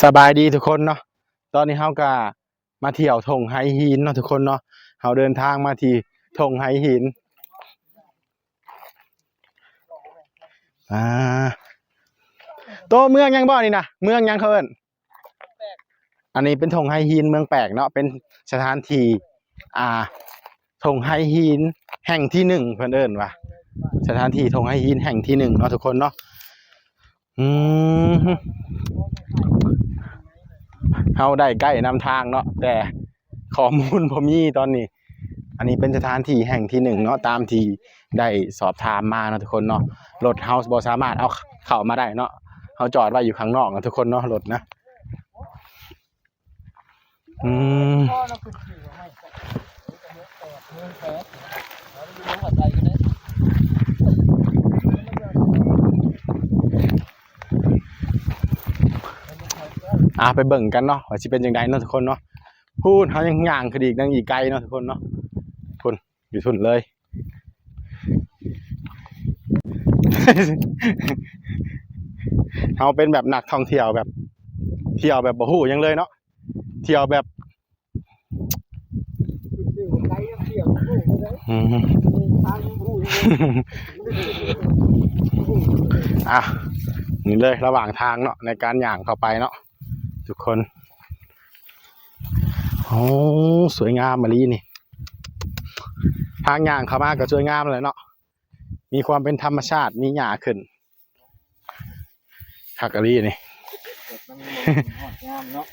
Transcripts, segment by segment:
ສະບາຍດີທຸກຄົນເນາະ, ຕອນນີ້ເຮົາກະມາທ່ຽວທົ່ງໄຫຫີນເນາະທຸກຄົນເນາະ. ເຮົາເດີນທາງມາທີ່ທົ່ງໄຫຫີນ. ອ່າ ໂຕເມືອງຫຍັງບໍ່ນີ້ນະ? ເມືອງຫຍັງເຂົາເອີ້ນ? ອັນນີ້ເປັນທົ່ງໄຫຫີນເມືອງແປກເນາະ, ເປັນສະຖານທີ່ ອ່າ ທົ່ງໄຫຫີນແຫ່ງທີໜຶ່ງ ເພິ່ນເອີ້ນວ່າ ສະຖານທີ່ທົ່ງໄຫຫີນແຫ່ງທີໜຶ່ງເນາະທຸກຄົນເນາະ. ອືມ ເຮົາໄດ້ໄກນຳທາງເນາະ ແຕ່ຂໍ້ມູນບໍ່ມີຕອນນີ້. ອັນນີ້ເປັນສະຖານທີ່ແຫ່ງທີໜຶ່ງເນາະ ຕາມທີ່ໄດ້ສອບຖາມມາເນາະທຸກຄົນເນາະ. ລົດເຮົາບໍ່ສາມາດເອົາເຂົ້າມາໄດ້ເນາະ, ເຮົາຈອດໄວ້ຢູ່ຂ້າງນອກເນາະທຸກຄົນເນາະ ລົດນະ. ອືມ ອ່າ ໄປເບິ່ງກັນເນາະ ວ່າຊິເປັນຈັ່ງໃດເນາະທຸກຄົນເນາະ. ພຸ້ນ ເຮົາຍັງຍ່າງຂຶ້ນອີກ ຍັງອີກໄກເນາະທຸກຄົນເນາະ. ພຸ້ນ ຢູ່ພຸ້ນເລີຍ. ເຮົາເປັນແບບນັກທ່ອງທ່ຽວ ແບບທ່ຽວແບບບໍ່ຮູ້ຫຍັງເລີຍເນາະ, ທ່ຽວແບບ ອືມ ອ່ະ ນີ້ເລີຍ ລະຫວ່າງທາງເນາະ ໃນການຍ່າງເຂົ້າໄປເນາະທຸກຄົນ. ໂອ້ ສວຍງາມອີ່ຫຼີນີ້, ທາງຍ່າງເຂົ້າມາກໍສວຍງາມແຫຼະເນາະ, ມີຄວາມເປັນທຳມະຊາດ ມີຫຍ້າຂຶ້ນ ຄັກອີ່ຫຼີນີ້. ແບບມັນບໍ່ຮອດຍາມເນາະ,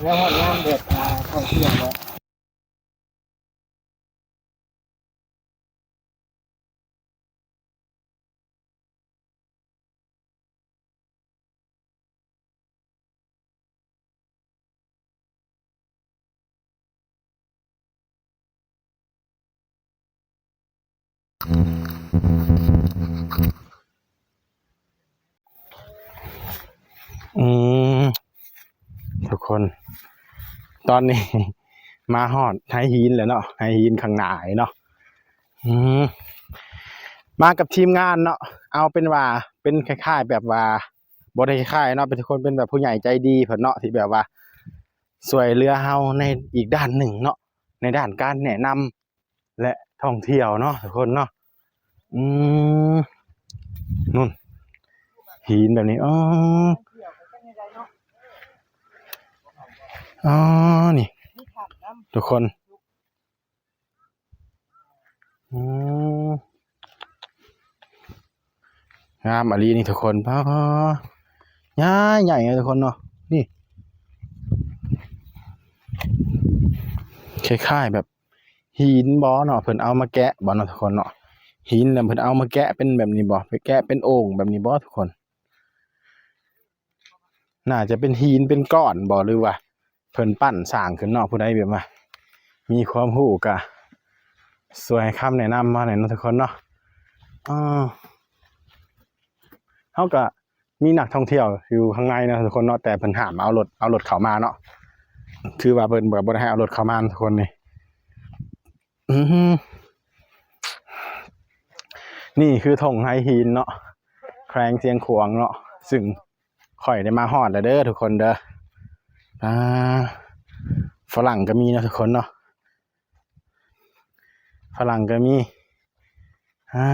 ແລ້ວຮອດຍາມແບບ ອ່າ ທ່ອງທ່ຽວແລ້ວ. ອືມ ທຸກຄົນ ຕອນນີ້ມາຮອດໄຫຫີນແລ້ວເນາະ, ໄຫຫີນຂ້າງໜ້າເນາະ. ອືມ ມາກັບທີມງານເນາະ, ເອົາເປັນວ່າເປັນຄ້າຍໆແບບວ່າ ບໍ່ໄດ້ຄ້າຍເນາະ ເປັນຄົນ ເປັນແບບຜູ້ໃຫຍ່ໃຈດີເພິ່ນເນາະ ທີ່ແບບວ່າຊ່ວຍເຫຼືອເຮົາໃນອີກດ້ານໜຶ່ງເນາະ ໃນດ້ານການແນະນຳ ແລະ ທ່ອງທ່ຽວເນາະທຸກຄົນເນາະ. ອືມ ນັ້ນ ຫີນແບບນີ້ ອໍ ອໍ ນີ້ທຸກຄົນ. ອືມ ງາມອີ່ຫຼີນີ້ທຸກຄົນ. ປ້າ ໃຫຍ່ໆເນາະທຸກຄົນເນາະ, ນີ້ ຄ້າຍໆແບບຫີນບໍ່ເນາະ, ເພິ່ນເອົາມາແກະບໍ່ເນາະທຸກຄົນເນາະ. ຫີນນະ ເພິ່ນເອົາມາແກະເປັນແບບນີ້ບໍ່, ໄປແກະເປັນໂອ່ງແບບນີ້ບໍ່ທຸກຄົນ? ໜ້າຈະເປັນຫີນເປັນກ້ອນບໍ່ ຫຼືວ່າເພິ່ນປັ້ນສ້າງຂຶ້ນເນາະ. ຜູ້ໃດແບບວ່າມີຄວາມຮູ້ກະຊ່ວຍໃຫ້ຄຳແນະນຳມາແດ່ເນາະທຸກຄົນເນາະ. ເອີ ເຮົາກະມີນັກທ່ອງທ່ຽວຢູ່ຂ້າງໃນເນາະທຸກຄົນເນາະ, ແຕ່ເພິ່ນຫ້າມເອົາລົດ ເອົາລົດເຂົ້າມາເນາະ, ຖືວ່າເພິ່ນກະບໍ່ໄດ້ໃຫ້ເອົາລົດເຂົ້າມາເນາະທຸກຄົນນີ້. ອືມ ນີ້ຄືທົ່ງໄຫຫີນເນາະ ແຂວງຊຽງຂວາງເນາະ, ຊຶ່ງຂ້ອຍໄດ້ມາຮອດແລ້ວເດີທຸກຄົນເດີ. ອ່າ ຝຣັ່ງກໍມີເນາະທຸກຄົນເນາະ, ຝຣັ່ງກໍມີ. ອ່າ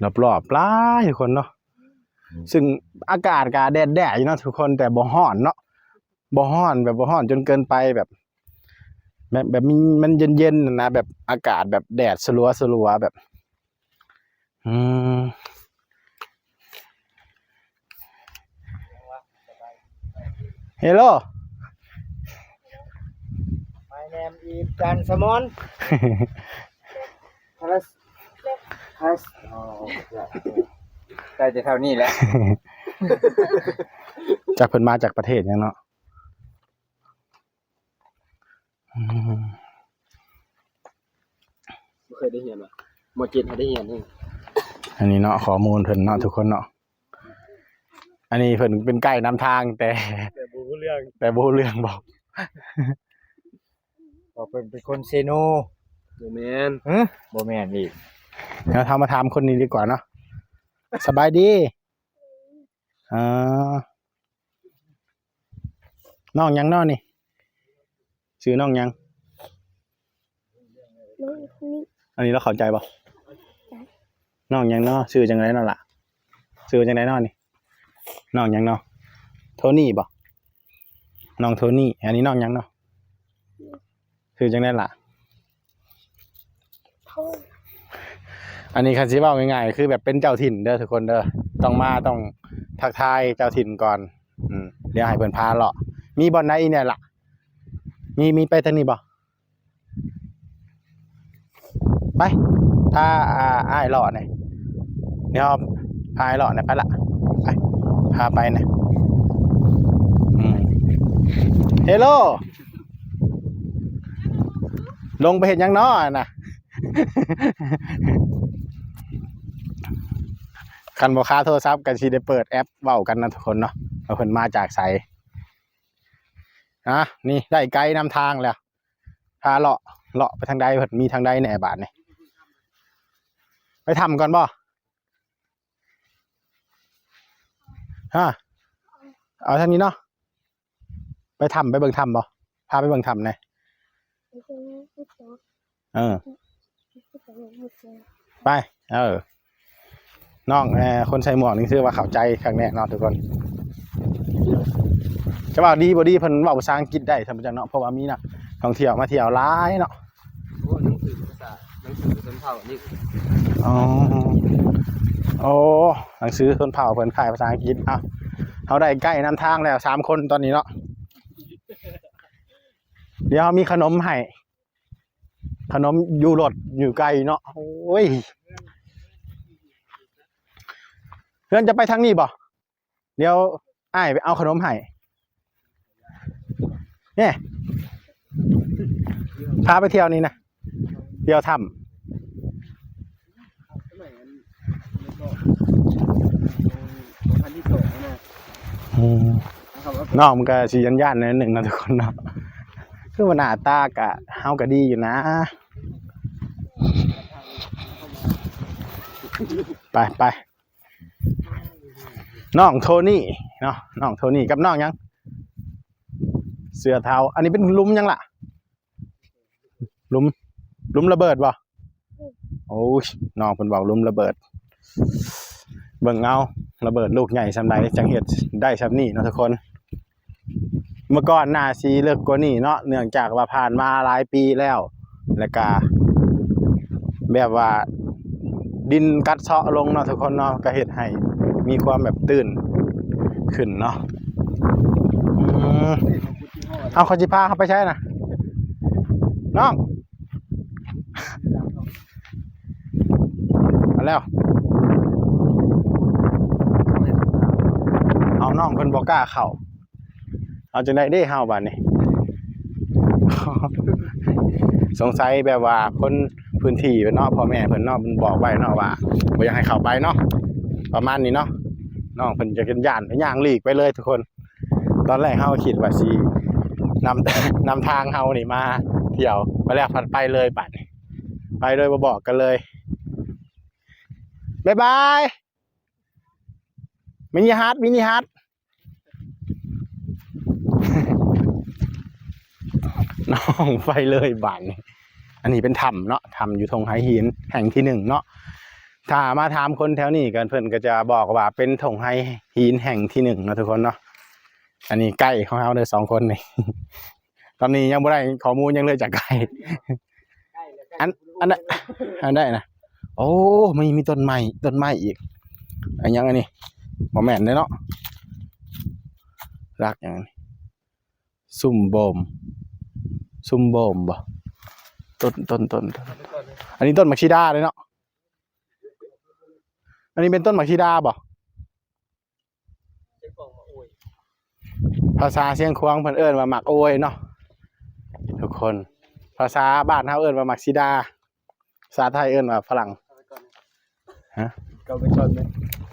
ນະ ລອບໆຫຼາຍທຸກຄົນເນາະ, ຊຶ່ງອາກາດກະແດດໆຢູ່ເນາະທຸກຄົນ, ແຕ່ບໍ່ຮ້ອນເນາະ, ບໍ່ຮ້ອນ ແບບບໍ່ຮ້ອນຈົນເກີນໄປ, ແບບ ແບບ ແບບມັນ ມັນເຢັນໆຫັ້ນນະ, ແບບອາກາດແບບແດດສະຫຼົວໆແບບ ອືມ Hello. My name is ຈັນສະໝອນ. ໄດ້ແຕ່ເທົ່ານີ້ແຫຼະ. ຈັກເພິ່ນມາຈາກປະເທດຫຍັງເນາະ? ອືມ ບໍ່ເຄີຍໄດ້ຮຽນຫວາ? ມໍເຈັດ ຫາໄດ້ຮຽນເອງ. ອັນນີ້ເນາະ ຂໍ້ມູນເພິ່ນເນາະທຸກຄົນເນາະ, ອັນນີ້ເພິ່ນເປັນໄກນຳທາງ ແຕ່ ແຕ່ບໍ່ຮູ້ເລື່ອງ ແຕ່ບໍ່ຮູ້ເລື່ອງບໍ? ວ່າເພິ່ນເປັນຄົນເຊໂນ. ບໍ່ແມ່ນ. ຮະ? ບໍ່ແມ່ນອີກ. เดี๋ยวเรามาถามคนนี้ดีกว่าเนาะ สบายดี เออ น้องหยังเนาะนี่ ชื่อน้องหยัง น้องนี่ อันนี้เราเข้าใจบ่ จ้ะ น้องหยังเนาะ ชื่อจั่งใดเนาะล่ะ ชื่อจั่งใดเนาะนี่ น้องหยังเนาะ โทนี่บ่ น้องโทนี่ อันนี้น้องหยังเนาะ ชื่อจั่งใดล่ะ อันนี้คันสิเว้าง่ายๆ คือแบบเป็นเจ้าถิ่นเด้อทุกคนเด้อ ต้องมา ต้องทักทายเจ้าถิ่นก่อน อืม เดี๋ยวให้เพิ่นพาเลาะ มีบ่อนใดอีกแหน่ล่ะ มี มีไปทางนี้บ่ ไป พา อ่า อ้ายเลาะแหน่ เดี๋ยวพาอ้ายเลาะแหน่ ไปละ ไป พาไปแหน่ อืม เฮลโล ลงไปเฮ็ดหยังน้อนะ คันบ่คาโทรศัพท์ก็สิได้เปิดแอปเว้ากันนะทุกคนเนาะ ว่าเพิ่นมาจากไส อ่ะ นี่ได้ไกด์นำทางแล้ว พาเลาะ เลาะไปทางใด เพิ่นมีทางใดแหน่บาดนี้ ไปถ้ำก่อนบ่ ฮะ เอาทางนี้เนาะ ไปถ้ำ ไปเบิ่งถ้ำบ่ พาไปเบิ่งถ้ำแหน่ เออ ไป เออ น้อง เอ่อ คนใส่หมวกนี่คือว่าเข้าใจคักแน่เนาะทุกคน จะว่าดีบ่ดี เพิ่นเว้าภาษาอังกฤษได้ ท่านผู้ชมเนาะ เพราะว่ามีนักท่องเที่ยวมาเที่ยวหลายเนาะ โอ้ หนังสือภาษา หนังสือชนเผ่านี่ อ๋อ โอ้ หนังสือชนเผ่าเพิ่นขายภาษาอังกฤษ เอ้า เฮาได้ไกด์นำทางแล้วสามคนตอนนี้เนาะ เดี๋ยวเฮามีขนมให้ ขนมอยู่รถอยู่ไกลเนาะ โอ้ย เฮือนจะไปทางนี้บ่ เดี๋ยวอ้ายไปเอาขนมให้ เนี่ย พาไปเที่ยวนี่นะ เที่ยวถ้ำ สมัยอัน สองพันยี่สิบสองนะ อืม นะครับ น้องมันก็สิย่านๆ หน่อยหนึ่งเนาะทุกคนเนาะ คือว่าหน้าตากะเฮากะดีอยู่นะ ไป ไป น้องโทนี่เนาะ น้องโทนี่กับน้องหยัง เสือเทา อันนี้เป็นหลุมหยังล่ะ หลุม หลุมระเบิดบ่ โอ้ย น้องเพิ่นเว้าหลุมระเบิด เบิ่งเอา ระเบิดลูกใหญ่ส่ำใดจั่งเฮ็ดได้ส่ำนี้เนาะทุกคน เมื่อก่อนน่าสิเลิกกว่านี้เนาะ เนื่องจากว่าผ่านมาหลายปีแล้ว แล้วกะแบบว่าดินกัดเซาะลงเนาะทุกคนเนาะ ก็เฮ็ดให้มีความแบบตื้นขึ้นเนาะ อืม เอา เขาสิพาเขาไปใช้นะ น้อง เอาแล้ว เอา น้องเพิ่นบ่กล้าเข้า เอาจั่งใดเด้เฮาบาดนี้ สงสัยแบบว่าคนพื้นที่เนาะ พ่อแม่เพิ่นเนาะ เพิ่นบอกไว้เนาะว่าบ่อยากให้เข้าไปเนาะ ประมาณนี้เนาะ น้องเพิ่นจะย่าน ย่างหลีกไปเลยทุกคน ตอนแรกเฮาคิดว่าสินำ นำทางเฮานี่มาเที่ยว ไปแล้วพัดไปเลยบัดนี้ ไปโดยบ่บอกกันเลย บ๊ายบาย มินิฮาร์ท มินิฮาร์ท น้องไปเลยบาดนี้ อันนี้เป็นถ้ำเนาะ ถ้ำอยู่ทงไหหินแห่งที่หนึ่งเนาะ ถ้ามาถามคนแถวนี้กัน เพิ่นก็จะบอกว่าเป็นทงไหหินแห่งที่หนึ่งเนาะทุกคนเนาะ อันนี้ไกด์ของเฮาเด้อสองคนนี่ ตอนนี้ยังบ่ได้ข้อมูลหยังเลยจากไกด์ อัน อันนั้น อันใดนะ โอ้ มี มีต้นไม้ ต้นไม้อีก อันหยังอันนี้ บ่แม่นเด้เนาะ รักหยังอันนี้ ซุ่มโบม ซุ่มโบมบ่ ต้น ต้น ต้น ต้น อันนี้ต้นหมากชีดาเลยเนาะ อันนี้เป็นต้นหมากชีดาบ่ ภาษาเชียงขวางเพิ่นเอิ้นว่าหมากโอยเนาะทุกคน ภาษาบ้านเฮาเอิ้นว่าหมากสีดา ภาษาไทยเอิ้นว่าฝรั่ง ฮะ เกาไปก่อนเลย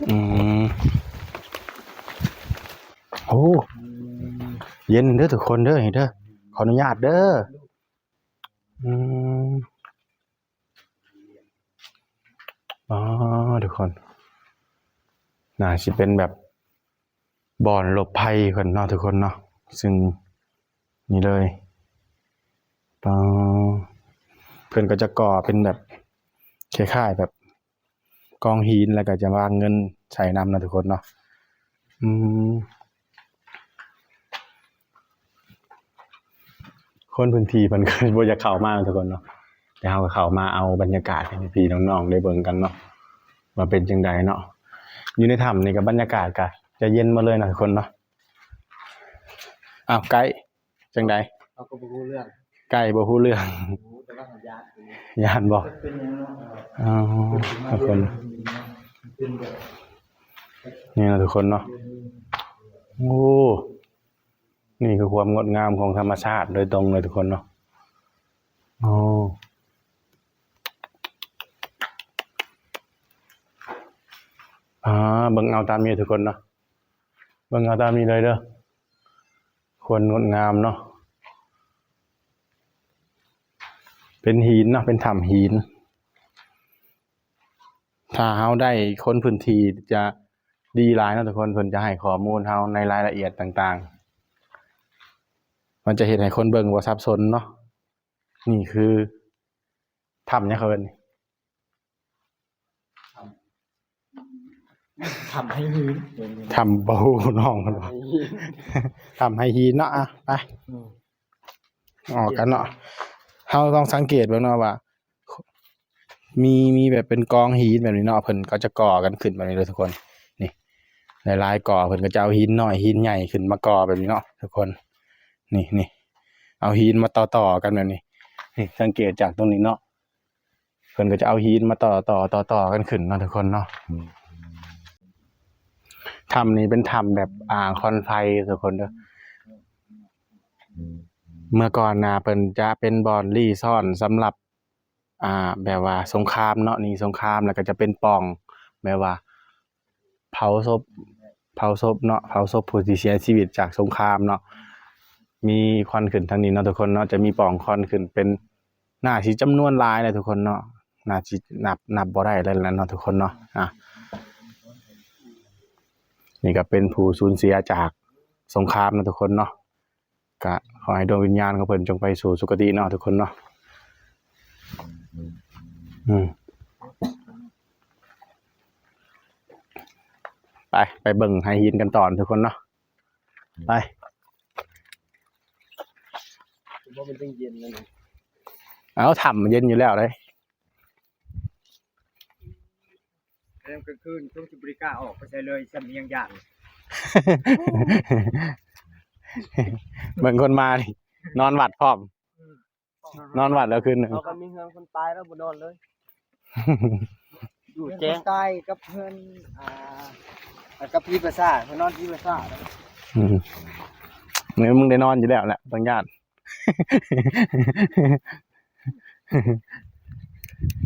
อืม โอ้ อืม เย็นเด้อทุกคนเด้อ นี่เด้อ ขออนุญาตเด้อ อืม ອໍ ທຸກຄົນ ໜ້າຊິເປັນແບບບ່ອນຫຼົບໄພເພິ່ນເນາະທຸກຄົນເນາະ. ຊຶ່ງນີ້ເລີຍ ອໍ ເພິ່ນກໍຈະກໍ່ເປັນແບບຄ້າຍໆແບບ ກອງຫີນ ແລ້ວກໍຈະວາງເງິນໃສ່ນຳນະທຸກຄົນເນາະ. ອືມ ຄົນພື້ນທີ່ເພິ່ນກໍບໍ່ຢາກເຂົ້າມານະທຸກຄົນເນາະ ແຕ່ເຮົາກໍເຂົ້າມາເອົາບັນຍາກາດໃຫ້ພີ່ໆນ້ອງໆໄດ້ເບິ່ງກັນເນາະ ວ່າເປັນຈັ່ງໃດເນາະ. ຢູ່ໃນຖ້ຳນີ້ກໍບັນຍາກາດກໍຈະເຢັນໝົດເລີຍນະທຸກຄົນເນາະ. ອ້າວ ໄກ ຈັ່ງໃດ? ເຮົາກໍບໍ່ຮູ້ເລື່ອງ ໄກບໍ່ຮູ້ເລື່ອງ ຮູ້ແຕ່ວ່າເຮົາຢ້ານ ຢ້ານບໍ່? ເປັນຫຍັງເນາະ? ອໍ ທຸກຄົນ ເປັນແບບ ນີ້ນະທຸກຄົນເນາະ. ໂອ້ ນີ້ຄືຄວາມງົດງາມຂອງທຳມະຊາດໂດຍຕົງເລີຍທຸກຄົນເນາະ. ໂອ້ ອາ ເບິ່ງເອົາຕາມນີ້ທຸກຄົນເນາະ ເບິ່ງເອົາຕາມນີ້ເລີຍເດີ. ຄວາມງົດງາມເນາະ ເປັນຫີນເນາະ ເປັນຖ້ຳຫີນ. ຖ້າເຮົາໄດ້ຄົນພື້ນທີ່ຈະດີຫຼາຍເນາະທຸກຄົນ ເພິ່ນຈະໃຫ້ຂໍ້ມູນເຮົາໃນລາຍລະອຽດຕ່າງໆ ມັນຈະເຮັດໃຫ້ຄົນເບິ່ງບໍ່ສັບສົນເນາະ. ນີ້ຄືຖ້ຳຫຍັງເຂົາເອີ້ນ? ຖ້ຳໄຫຫີນ ຖ້ຳບໍ່ຮູ້ນ້ອງເພິ່ນວ່າ ຖ້ຳໄຫຫີນເນາະ. ອະ ໄປ ອືມ ອອກກັນເນາະ. ເຮົາຕ້ອງສັງເກດເບິ່ງເນາະວ່າ ມີ ມີແບບເປັນກອງຫີນແບບນີ້ເນາະ ເພິ່ນກໍຈະກໍ່ກັນຂຶ້ນແບບນີ້ເດີທຸກຄົນ. ນີ້ ຫຼາຍໆກໍ ເພິ່ນກໍຈະເອົາຫີນນ້ອຍຫີນໃຫຍ່ຂຶ້ນມາກໍ່ແບບນີ້ເນາະທຸກຄົນ. ນີ້ ນີ້ ເອົາຫີນມາຕໍ່ໆກັນແບບນີ້. ນີ້ ສັງເກດຈາກຕົງນີ້ເນາະ ເພິ່ນກໍຈະເອົາຫີນມາຕໍ່ໆຕໍ່ໆກັນຂຶ້ນເນາະທຸກຄົນເນາະ. ຖ້ຳນີ້ເປັນຖ້ຳແບບ ອ່າ ຄວັນໄຟທຸກຄົນເດີ. ເມື່ອກ່ອນນະ ເພິ່ນຈະເປັນບ່ອນລີ້ຊ່ອນສຳລັບ ອ່າ ແບບວ່າສົງຄາມເນາະ ໜີສົງຄາມ ແລ້ວກໍຈະເປັນປ່ອງແບບວ່າ ເຜົາສົບ ເຜົາສົບເນາະ ເຜົາສົບຜູ້ທີ່ເສຍຊີວິດຈາກສົງຄາມເນາະ. ມີຄວັນຂຶ້ນທາງນີ້ເນາະທຸກຄົນເນາະ ຈະມີປ່ອງຄວັນຂຶ້ນເປັນ ໜ້າຊິຈຳນວນຫຼາຍແຫຼະທຸກຄົນເນາະ ໜ້າຊິນັບ ນັບບໍ່ໄດ້ແລ້ວແຫຼະເນາະທຸກຄົນເນາະ. ອາ ນີ້ກໍເປັນຜູ້ສູນເສຍຈາກສົງຄາມເນາະທຸກຄົນເນາະ. ກະຂໍໃຫ້ດວງວິນຍານຂອງເພິ່ນຈົ່ງໄປສູ່ສຸຄະຕິເນາະທຸກຄົນເນາະ. ອືມ ໄປ ໄປເບິ່ງໄຫຫີນກັນຕໍ່ທຸກຄົນເນາະ. ໄປ ບໍ່ແມ່ນຈັ່ງເຢັນນັ້ນ. ເອົ້າ ຖ້ຳມັນເຢັນຢູ່ແລ້ວເດ້. ແລ້ວກາງຄືນຊ່ວງຊິບໍລິກາອອກໄປໃສເລີຍ ຊ່ຳຍັງຢ້ານ. ເບິ່ງຄົນມານີ້ ນອນວັດພ້ອມ ອືມ ນອນວັດແລ້ວຄືນໜຶ່ງ. ເຮົາກໍມີເຮືອນຄົນຕາຍແລ້ວບໍ່ນອນເລີຍ ຢູ່ແຈ້ງ ເຮືອນຄົນຕາຍກັບເຮືອນ ອ່າ ກັບຜີປີສາດ ເພິ່ນນອນຜີປີສາດ. ອືມ ມື້ມຶງໄດ້ນອນຢູ່ແລ້ວແຫຼະ ຕ້ອງຢ້ານ.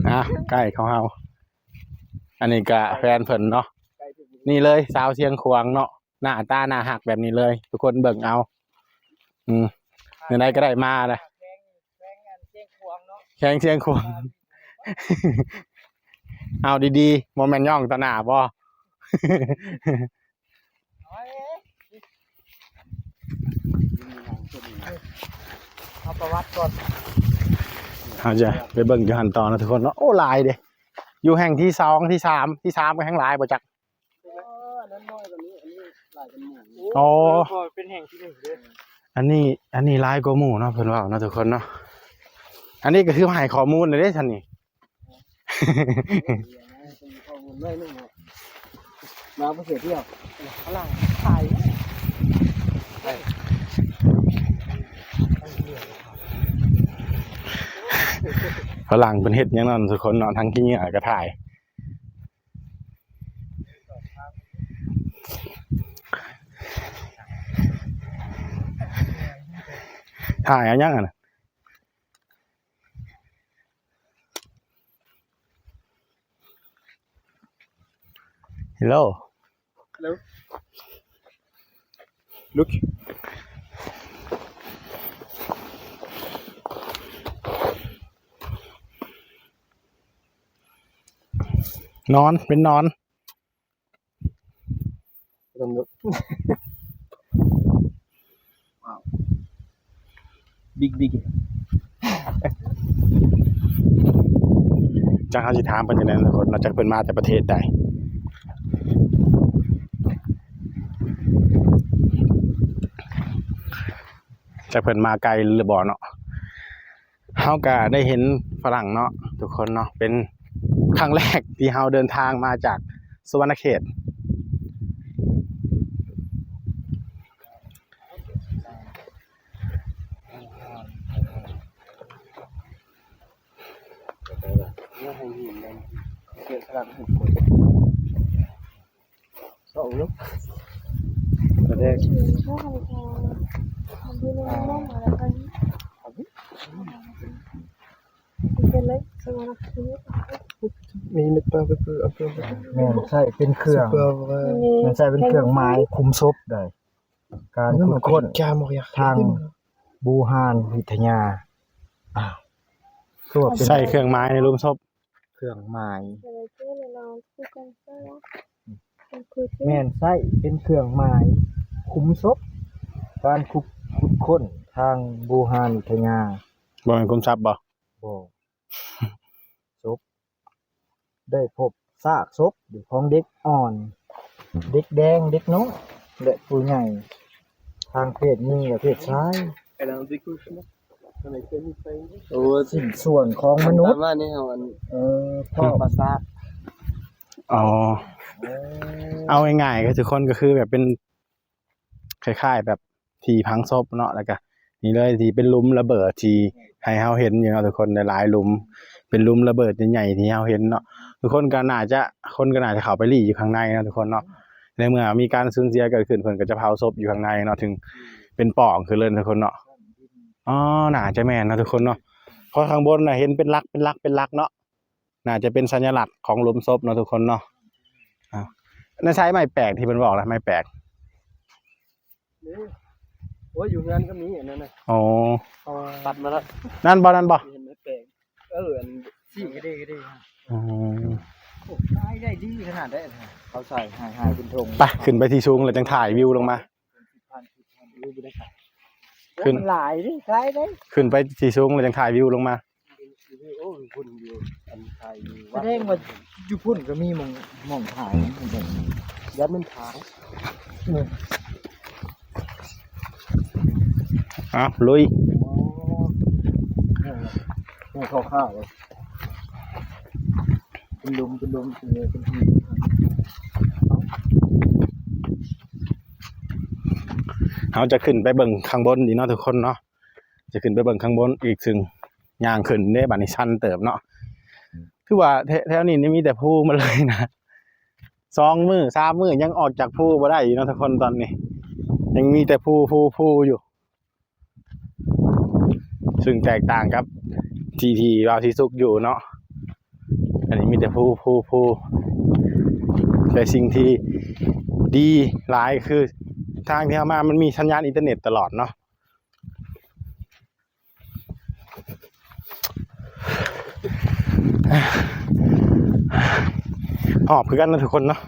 ອ່ະ ໃກ້ຂອງເຮົາ ອັນນີ້ກະແຟນເພິ່ນເນາະ ນີ້ເລີຍ ສາວຊຽງຂວາງເນາະ ໜ້າຕາໜ້າຮັກແບບນີ້ເລີຍ ທຸກຄົນເບິ່ງເອົາ. ອືມ ແນວໃດກໍໄດ້ມາແຫຼະ ແຂວງຊຽງຂວາງເນາະ ແຂວງຊຽງຂວາງ. ເອົາດີໆ ບໍ່ແມ່ນຍ່ອງຕໍ່ໜ້າບໍ່? ເອົາປະຫວັດກ່ອນ ເຮົາຈະໄປເບິ່ງຢູ່ຫັ້ນຕໍ່ເນາະທຸກຄົນເນາະ. ໂອ້ ຫຼາຍເດ້ ຢູ່ແຫ່ງທີສອງ ທີສາມ ທີສາມກໍແຮ່ງຫຼາຍບໍ່ຈັກ. ເອີ ອັນນັ້ນນ້ອຍກວ່ານີ້ ອັນນີ້ຫຼາຍກວ່າໝູ່. ອໍ ເອີ ເພາະເປັນແຫ່ງທີໜຶ່ງເດ້. ອັນນີ້ ອັນນີ້ຫຼາຍກວ່າໝູ່ເນາະ ເພິ່ນເວົ້າເນາະທຸກຄົນເນາະ. ອັນນີ້ກໍຄືໃຫ້ຂໍ້ມູນເດ້ຊັ້ນນີ້. ມາບໍ່ເສຍທ່ຽວ ຝຣັ່ງຂາຍ ຝຣັ່ງເພິ່ນເຮັດຫຍັງນັ້ນທຸກຄົນເນາະ ທັງຂີ້ເຫຍື້ອກໍຖ່າຍ ຖ່າຍເອົາຫຍັງຫັ້ນນະ. Hello. Hello. Look. ນອນ ເປັນນອນ. ລອງດູ ວ້າວ ບິກບິກ ຈັກເຮົາຊິຖາມເພິ່ນຈັ່ງໃດເນາະທຸກຄົນເນາະ ຈັກເພິ່ນມາແຕ່ປະເທດໃດ ຈັກເພິ່ນມາໄກຫຼືບໍ່ເນາະ. ເຮົາກະໄດ້ເຫັນຝຣັ່ງເນາະທຸກຄົນເນາະ ເປັນຄັ້ງແລກທີ່ເຮົາເດີນທາງມາຈາກສຸວັນນະເຂດ. ແມ່ນໃຊ້ເປັນເຄື່ອງ ແມ່ນໃຊ້ເປັນເຄື່ອງໝາຍຄຸມສົບໄດ້ ການຂຸດຄົ້ນທາງບູຮານວິທະຍາ. ອ້າວ ຄືວ່າເປັນ ໃຊ້ເຄື່ອງໝາຍໃນຫຼຸມສົບ ເຄື່ອງໝາຍ ແມ່ນໃຊ້ເປັນເຄື່ອງໝາຍຄຸມສົບ ການຂຸດ ຂຸດຄົ້ນທາງບູຮານວິທະຍາ. ບໍ່ແມ່ນຄຸມຊັບບໍ່? ບໍ່. ສົບ ໄດ້ພົບຊາກສົບຂອງເດັກອ່ອນ ເດັກແດງ ເດັກນ້ອຍ ແລະ ຜູ້ໃຫຍ່ ທັງເພດຍິງ ແລະ ເພດຊາຍ. ໂອ້ ຊິ້ນສ່ວນຂອງມະນຸດ ເອີ ພໍ່ປະສາດ. ອໍ ເອີ ເອົາງ່າຍໆ ກໍທຸກຄົນກໍຄືແບບເປັນ ຄ້າຍໆແບບທີ່ຝັງສົບເນາະ ແລ້ວກະນີ້ເລີຍທີ່ເປັນຫຼຸມລະເບີດທີ່ໃຫ້ເຮົາເຫັນຢູ່ເນາະທຸກຄົນ ຫຼາຍໆຫຼຸມ ເປັນຫຼຸມລະເບີດໃຫຍ່ໆທີ່ເຮົາເຫັນເນາະ. ທຸກຄົນກໍໜ້າຈະ ຄົນກໍໜ້າຈະເຂົ້າໄປລີ້ຢູ່ຂ້າງໃນເນາະທຸກຄົນເນາະ. ໃນເມື່ອມີການສູນເສຍເກີດຂຶ້ນ ເພິ່ນກໍຈະເຜົາສົບຢູ່ຂ້າງໃນເນາະ ເຖິງເປັນປ່ອງຂຶ້ນເລີຍເນາະທຸກຄົນເນາະ. ອໍ ໜ້າຈະແມ່ນເນາະທຸກຄົນເນາະ ເພາະຂ້າງບົນນະເຫັນເປັນຫຼັກ ເປັນຫຼັກ ເປັນຫຼັກເນາະ. ໜ້າຈະເປັນສັນຍະລັກຂອງຫຼຸມສົບເນາະທຸກຄົນເນາະ. ອ່າ ໃນໃຊ້ໄມ້ແປກທີ່ເພິ່ນບອກນະ ໄມ້ແປກ. ໂອ້ຍ ຢູ່ເຮືອນກໍມີອັນນັ້ນນະ. ອໍ ຕັດມາແລ້ວ ນັ້ນບໍ່ ນັ້ນບໍ່? ເຫັນໄມ້ແປກ ເອີ ອັນຊີ້ກໍດີ ກໍດີ. ອືມ ໂອ້ ຂາຍໄດ້ດີຂະໜາດໃດ ເຂົາໃສ່ ຫາຍໆເປັນຖົງ. ໄປ ຂຶ້ນໄປທີ່ສູງແລ້ວຈັ່ງຖ່າຍວິວລົງມາ. ຂຶ້ນ ມັນຫຼາຍເດ້ ຂາຍໄດ້. ຂຶ້ນໄປທີ່ສູງແລ້ວຈັ່ງຖ່າຍວິວລົງມາ. ໂອ້ຍ ພຸ້ນຢູ່ ອັນຖ່າຍຢູ່ ສະແດງວ່າຢູ່ພຸ້ນກໍມີໝ່ອງ ໝ່ອງຖ່າຍ ຢ້ານມັນຂາຍ. ເອົາ ລຸຍ. ໂອ້ ຂາວໆ ເປັນຫຼຸມ ເປັນຫຼຸມ ເປັນ ເປັນທີ່. ເຮົາຈະຂຶ້ນໄປເບິ່ງຂ້າງບົນອີກເນາະທຸກຄົນເນາະ. ຈະຂຶ້ນໄປເບິ່ງຂ້າງບົນອີກ ຊຶ່ງຍ່າງຂຶ້ນເດ້ ບາດນີ້ຊັນເຕີບເນາະ. ຄືວ່າແຖ ແຖວນີ້ນີ້ມີແຕ່ພູໝົດເລີຍນະ ສອງມື້ສາມມື້ຍັງອອກຈາກພູບໍ່ໄດ້ຢູ່ເນາະທຸກຄົນ. ຕອນນີ້ຍັງມີແຕ່ພູ ພູ ພູຢູ່ ຊຶ່ງແຕກຕ່າງກັບທີ່ ທີ່ບ່າວສີສຸກຢູ່ເນາະ. ອັນນີ້ມີແຕ່ພູ ພູ ພູ ແຕ່ສິ່ງທີ່ດີຫຼາຍຄືທາງທີ່ເຮົາມາມັນມີສັນຍານອິນເຕີເນັດຕະຫຼອດເນາະ. ຫອບຄືກັນນະທຸກຄົນເນາະ.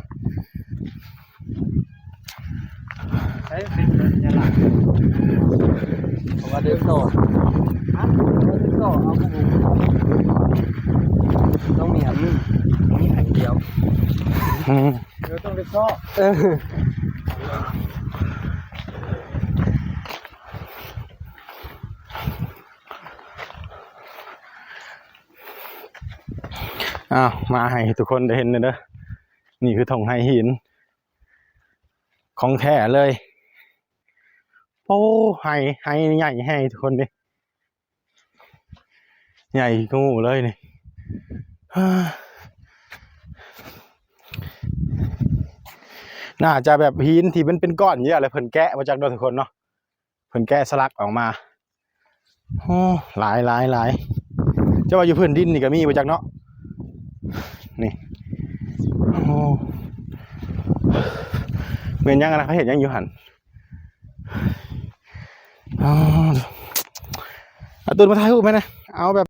ໃຊ້ເປັນສັນຍະລັກ ເພາະວ່າເດີນຕໍ່ ຮະ ເດີນຕໍ່ເອົາ ຕ້ອງມີອັນໜຶ່ງ ມີອັນດຽວ. ອືມ ເອີ ຕ້ອງໄດ້ຊອກ ເອີ. ອ້າວ ມາໃຫ້ທຸກຄົນໄດ້ເຫັນເດີ ນີ້ຄືທົ່ງໄຫຫີນຂອງແທ້ເລີຍ. ໂອ້ ໄຫ ໄຫໃຫຍ່ແຮງທຸກຄົນເດ້ ໃຫຍ່ຄືໝູ່ເລີຍນີ້. ໜ້າຈະແບບຫີນທີ່ມັນເປັນກ້ອນຢູ່ແລ້ວ ແລ້ວເພິ່ນແກະ ບໍ່ຈັກເນາະທຸກຄົນເນາະ. ເພິ່ນແກະສະຫຼັກອອກມາ. ໂອ້ ຫຼາຍ ຫຼາຍ ຫຼາຍ. ຈະວ່າຢູ່ພື້ນດິນນີ້ກໍມີບໍ່ຈັກເນາະ ນີ້. ໂອ້ ແມ່ນຫຍັງນະ ເຂົາເຮັດຫຍັງຢູ່ຫັ້ນ? ອໍ ອາ ຕູນ ມາຖ່າຍຮູບໃຫ້ແດ່ ເອົາແບບ